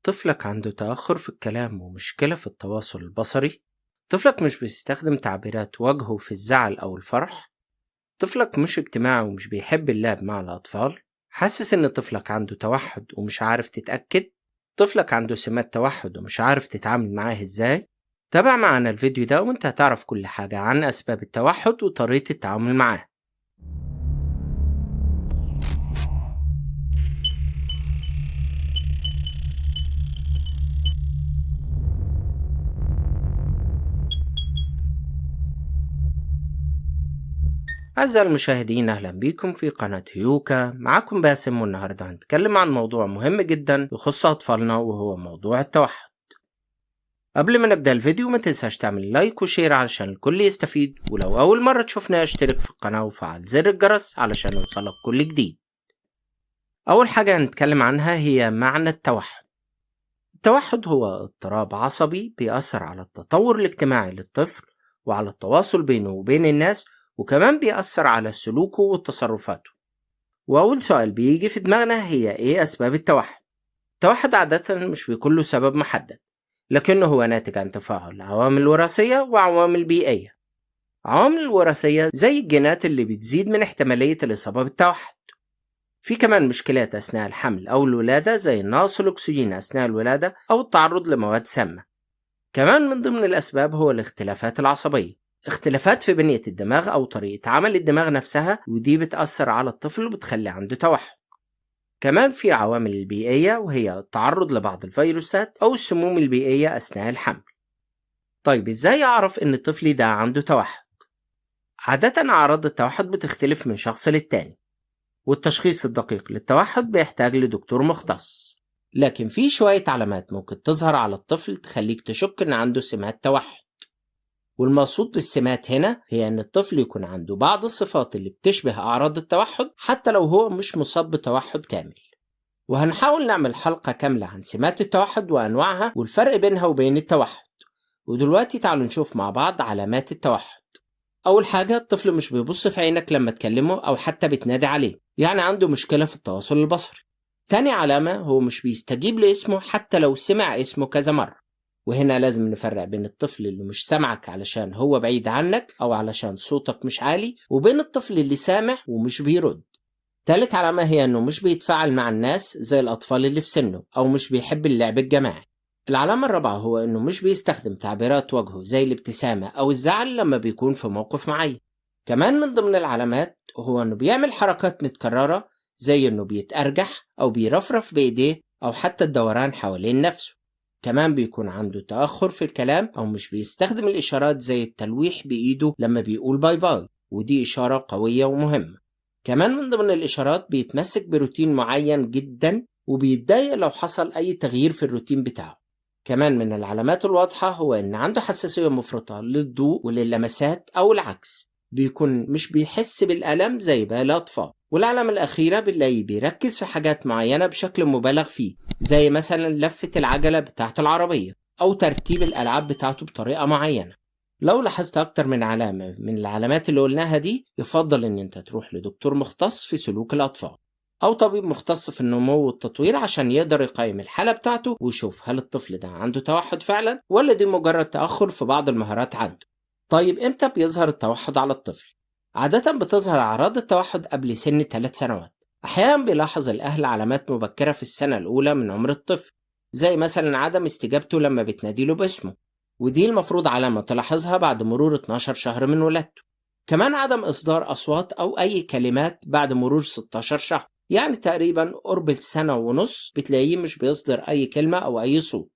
طفلك عنده تأخر في الكلام ومشكلة في التواصل البصري؟ طفلك مش بيستخدم تعبيرات وجهه في الزعل أو الفرح؟ طفلك مش اجتماعي ومش بيحب اللعب مع الأطفال؟ حاسس إن طفلك عنده توحد ومش عارف تتأكد؟ طفلك عنده سمات توحد ومش عارف تتعامل معاه إزاي؟ تابع معنا الفيديو ده وانت هتعرف كل حاجة عن أسباب التوحد وطريقة التعامل معاه. أعزائي المشاهدين، أهلا بكم في قناة هيوكا. معكم باسم، والنهاردة هنتكلم عن موضوع مهم جدا يخص أطفالنا وهو موضوع التوحد. قبل ما نبدأ الفيديو ما تنساش تعمل like و share علشان الكل يستفيد، ولو أول مرة تشوفنا اشترك في القناة وفعل زر الجرس علشان يوصلك كل جديد. أول حاجة هنتكلم عنها هي معنى التوحد. التوحد هو اضطراب عصبي بيأثر على التطور الاجتماعي للطفل وعلى التواصل بينه وبين الناس، وكمان بيأثر على سلوكه وتصرفاته. وأول سؤال بيجي في دماغنا هي إيه أسباب التوحد؟ التوحد عادة مش بيكون له سبب محدد، لكنه هو ناتج عن تفاعل عوامل وراثية وعوامل بيئية. عوامل الوراثية زي الجينات اللي بتزيد من احتمالية الإصابة بالتوحد. في كمان مشكلات أثناء الحمل أو الولادة زي نقص الأكسجين أثناء الولادة أو التعرض لمواد سامة. كمان من ضمن الأسباب هو الاختلافات العصبية، اختلافات في بنية الدماغ أو طريقة عمل الدماغ نفسها، ودي بتأثر على الطفل وبتخلي عنده توحد. كمان في عوامل البيئية وهي التعرض لبعض الفيروسات أو السموم البيئية أثناء الحمل. طيب إزاي أعرف إن طفلي ده عنده توحد؟ عادة أعراض التوحد بتختلف من شخص للتاني، والتشخيص الدقيق للتوحد بيحتاج لدكتور مختص، لكن في شوية علامات ممكن تظهر على الطفل تخليك تشك إن عنده سمات توحد. والمقصود بالسمات هنا هي أن الطفل يكون عنده بعض الصفات اللي بتشبه أعراض التوحد حتى لو هو مش مصاب بتوحد كامل. وهنحاول نعمل حلقة كاملة عن سمات التوحد وأنواعها والفرق بينها وبين التوحد. ودلوقتي تعالوا نشوف مع بعض علامات التوحد. أول حاجة، الطفل مش بيبص في عينك لما تكلمه أو حتى بتنادي عليه، يعني عنده مشكلة في التواصل البصري. تاني علامة، هو مش بيستجيب لاسمه حتى لو سمع اسمه كذا مرة. وهنا لازم نفرق بين الطفل اللي مش سامعك علشان هو بعيد عنك أو علشان صوتك مش عالي، وبين الطفل اللي سامع ومش بيرد. تالت علامة هي أنه مش بيتفاعل مع الناس زي الأطفال اللي في سنه أو مش بيحب اللعب الجماعي. العلامة الرابعة هو أنه مش بيستخدم تعبيرات وجهه زي الابتسامة أو الزعل لما بيكون في موقف معين. كمان من ضمن العلامات هو أنه بيعمل حركات متكررة زي أنه بيتأرجح أو بيرفرف بإيديه أو حتى الدوران حوالين نفسه. كمان بيكون عنده تأخر في الكلام أو مش بيستخدم الإشارات زي التلويح بإيده لما بيقول bye bye، ودي إشارة قوية ومهمة. كمان من ضمن الإشارات بيتمسك بروتين معين جدا وبيتضايق لو حصل أي تغيير في الروتين بتاعه. كمان من العلامات الواضحة هو إن عنده حساسية مفرطة للضوء وللمسات أو العكس، بيكون مش بيحس بالألم زي باقي الأطفال. والعلامة الأخيرة بنلاقيه بيركز في حاجات معينة بشكل مبالغ فيه، زي مثلا لفة العجلة بتاعة العربية أو ترتيب الألعاب بتاعته بطريقة معينة. لو لاحظت أكتر من علامة من العلامات اللي قلناها دي، يفضل إن أنت تروح لدكتور مختص في سلوك الأطفال أو طبيب مختص في النمو والتطوير عشان يقدر يقيم الحالة بتاعته ويشوف هل الطفل ده عنده توحد فعلا ولا دي مجرد تأخر في بعض المهارات عنده. طيب إمتى بيظهر التوحد على الطفل؟ عادة بتظهر أعراض التوحد قبل سن 3 سنوات. أحيانا بيلاحظ الأهل علامات مبكرة في السنة الأولى من عمر الطفل، زي مثلا عدم استجابته لما بتناديله باسمه، ودي المفروض علامة تلاحظها بعد مرور 12 شهر من ولادته. كمان عدم إصدار أصوات أو أي كلمات بعد مرور 16 شهر، يعني تقريبا قرب السنة ونص بتلاقيه مش بيصدر أي كلمة أو أي صوت.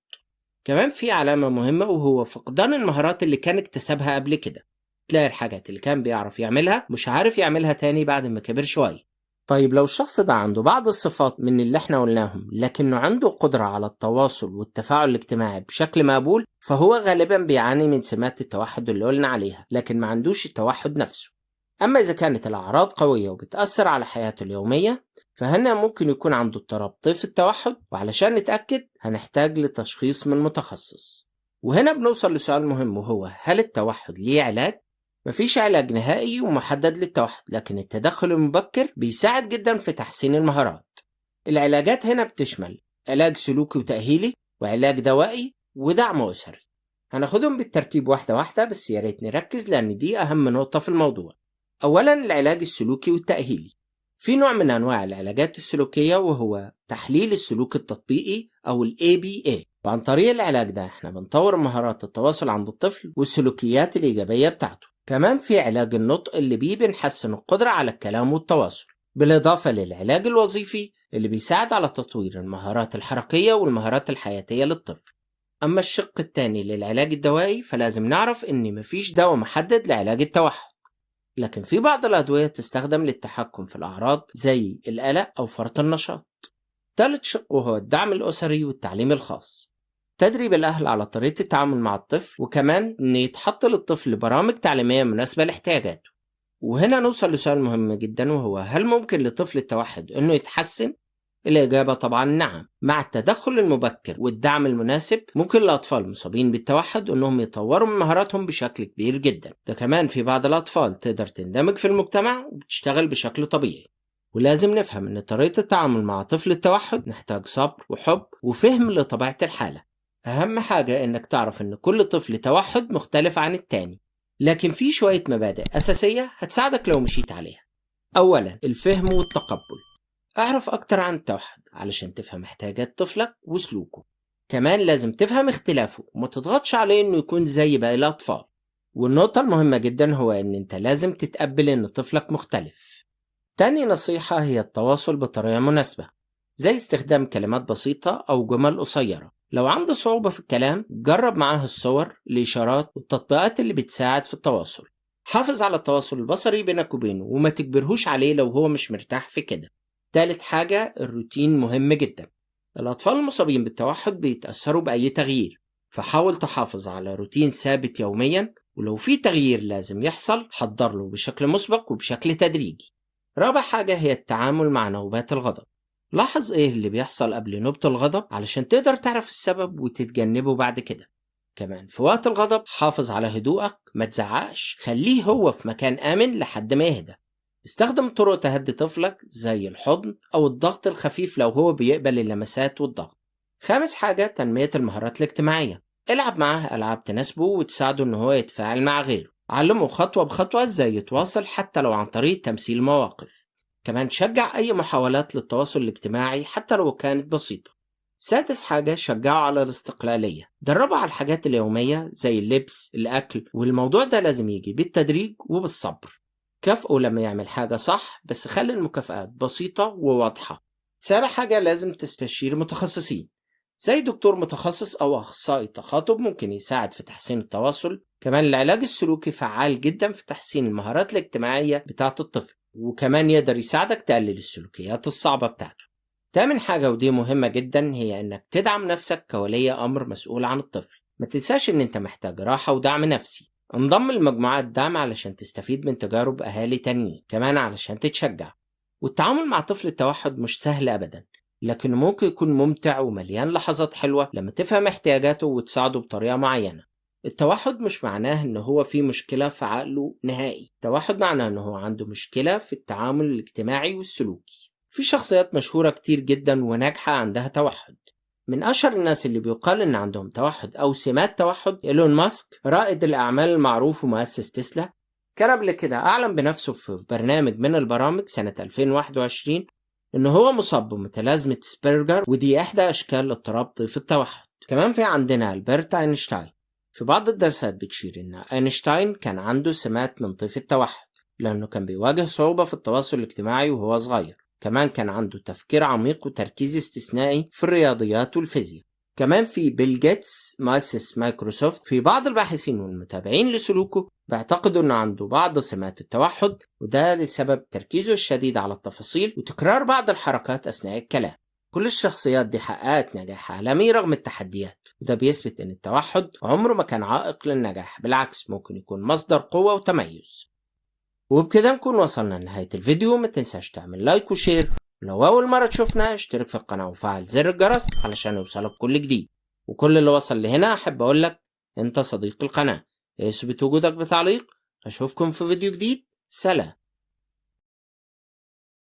كمان في علامة مهمة وهو فقدان المهارات اللي كان اكتسبها قبل كده، تلاقي الحاجات اللي كان بيعرف يعملها مش عارف يعملها تاني بعد ما كبر شوية. طيب لو الشخص ده عنده بعض الصفات من اللي احنا قلناهم لكنه عنده قدرة على التواصل والتفاعل الاجتماعي بشكل مقبول، فهو غالبا بيعاني من سمات التوحد اللي قلنا عليها، لكن ما عندوش التوحد نفسه. أما إذا كانت الأعراض قوية وبتأثر على حياته اليومية، فهنا ممكن يكون عنده اضطراب طيف التوحد، وعلشان نتأكد هنحتاج لتشخيص من متخصص. وهنا بنوصل لسؤال مهم وهو هل التوحد ليه علاج؟ مفيش علاج نهائي ومحدد للتوحد، لكن التدخل المبكر بيساعد جدا في تحسين المهارات. العلاجات هنا بتشمل علاج سلوكي وتأهيلي، وعلاج دوائي، ودعم أسري. هناخدهم بالترتيب واحدة واحدة، بس يا ريت نركز لأن دي أهم نقطة في الموضوع. أولا العلاج السلوكي والتأهيلي. في نوع من أنواع العلاجات السلوكية وهو تحليل السلوك التطبيقي أو ال ABA، وعن طريق العلاج ده احنا بنطور مهارات التواصل عند الطفل والسلوكيات الإيجابية بتاعته. كمان في علاج النطق اللي بيه بنحسن القدرة على الكلام والتواصل، بالإضافة للعلاج الوظيفي اللي بيساعد على تطوير المهارات الحركية والمهارات الحياتية للطفل. أما الشق الثاني للعلاج الدوائي فلازم نعرف إن مفيش دواء محدد لعلاج التوحد، لكن في بعض الأدوية تستخدم للتحكم في الأعراض زي القلق أو فرط النشاط. ثالث شق وهو الدعم الأسري والتعليم الخاص. تدريب الأهل على طريقة التعامل مع الطفل، وكمان إن يتحط للطفل برامج تعليمية مناسبة لاحتياجاته. وهنا نوصل لسؤال مهم جدا، وهو هل ممكن لطفل التوحد إنه يتحسن؟ الإجابة طبعا نعم. مع التدخل المبكر والدعم المناسب ممكن الأطفال المصابين بالتوحد إنهم يطوروا من مهاراتهم بشكل كبير جدا. ده كمان في بعض الأطفال تقدر تندمج في المجتمع وبتشتغل بشكل طبيعي. ولازم نفهم إن طريقة التعامل مع طفل التوحد نحتاج صبر وحب وفهم لطبيعة الحالة. أهم حاجة إنك تعرف إن كل طفل توحد مختلف عن التاني، لكن في شوية مبادئ أساسية هتساعدك لو مشيت عليها. أولا الفهم والتقبل. اعرف أكتر عن التوحد علشان تفهم احتياجات طفلك وسلوكه. كمان لازم تفهم اختلافه وما تضغطش عليه إنه يكون زي باقي الأطفال. والنقطة المهمة جدا هو إن أنت لازم تتقبل إن طفلك مختلف. تاني نصيحة هي التواصل بطريقة مناسبة، زي استخدام كلمات بسيطة أو جمل قصيرة. لو عنده صعوبة في الكلام جرب معاه الصور، الإشارات، والتطبيقات اللي بتساعد في التواصل. حافظ على التواصل البصري بينك وبينه وما تجبرهوش عليه لو هو مش مرتاح في كده. تالت حاجة الروتين مهم جدا. الأطفال المصابين بالتوحد بيتأثروا بأي تغيير، فحاول تحافظ على روتين ثابت يوميا، ولو في تغيير لازم يحصل حضر له بشكل مسبق وبشكل تدريجي. رابع حاجة هي التعامل مع نوبات الغضب. لاحظ ايه اللي بيحصل قبل نوبة الغضب علشان تقدر تعرف السبب وتتجنبه بعد كده. كمان في وقت الغضب حافظ على هدوءك، ما تزعقش، خليه هو في مكان آمن لحد ما يهدى. استخدم طرق تهدي طفلك زي الحضن أو الضغط الخفيف لو هو بيقبل اللمسات والضغط. خامس حاجة تنمية المهارات الاجتماعية. العب معاه ألعاب تناسبه وتساعده إن هو يتفاعل مع غيره. علمه خطوة بخطوة إزاي يتواصل حتى لو عن طريق تمثيل مواقف. كمان شجع أي محاولات للتواصل الاجتماعي حتى لو كانت بسيطة. سادس حاجة شجعه على الاستقلالية. دربه على الحاجات اليومية زي اللبس، الأكل، والموضوع ده لازم يجي بالتدريج وبالصبر. كافئه لما يعمل حاجة صح، بس خلي المكافآت بسيطة وواضحة. سابع حاجة لازم تستشير متخصصين زي دكتور متخصص أو أخصائي تخاطب ممكن يساعد في تحسين التواصل. كمان العلاج السلوكي فعال جدا في تحسين المهارات الاجتماعية بتاعة الطفل، وكمان يقدر يساعدك تقلل السلوكيات الصعبة بتاعته. تامن حاجة ودي مهمة جدا هي إنك تدعم نفسك كولي أمر مسؤول عن الطفل. ما تنساش إن أنت محتاج راحة ودعم نفسي. انضم لمجموعات دعم علشان تستفيد من تجارب أهالي تانيين، كمان علشان تتشجع. والتعامل مع طفل التوحد مش سهل أبدا، لكنه ممكن يكون ممتع ومليان لحظات حلوة لما تفهم احتياجاته وتساعده بطريقة معينة. التوحد مش معناه إن هو في مشكلة في عقله نهائي، التوحد معناه إن هو عنده مشكلة في التعامل الاجتماعي والسلوكي. في شخصيات مشهورة كتير جدا وناجحة عندها توحد. من أشهر الناس اللي بيقال إن عندهم توحد أو سمات توحد إيلون ماسك، رائد الأعمال المعروف ومؤسس تسلا. كان قبل كده أعلن بنفسه في برنامج من البرامج سنة 2021 إن هو مصاب بمتلازمة سبيرجر، ودي إحدى أشكال اضطراب طيف التوحد. كمان في عندنا ألبرت أينشتاين. في بعض الدراسات بتشير إن أينشتاين كان عنده سمات من طيف التوحد لأنه كان بيواجه صعوبة في التواصل الاجتماعي وهو صغير. كمان كان عنده تفكير عميق وتركيز استثنائي في الرياضيات والفيزياء. كمان في بيل جيتس مؤسس مايكروسوفت، في بعض الباحثين والمتابعين لسلوكه بيعتقدوا أنه عنده بعض سمات التوحد، وده لسبب تركيزه الشديد على التفاصيل وتكرار بعض الحركات أثناء الكلام. كل الشخصيات دي حققت نجاح عالمي رغم التحديات، وده بيثبت أن التوحد عمره ما كان عائق للنجاح، بالعكس ممكن يكون مصدر قوة وتميز. وبكده نكون وصلنا لنهاية الفيديو. ما تنساش تعمل like و share، ولو أول مرة تشوفنا اشترك في القناة وفعل زر الجرس علشان يوصلك كل جديد. وكل اللي وصل لهنا أحب أقولك أنت صديق القناة، اثبت وجودك بتعليق. أشوفكم في فيديو جديد، سلام.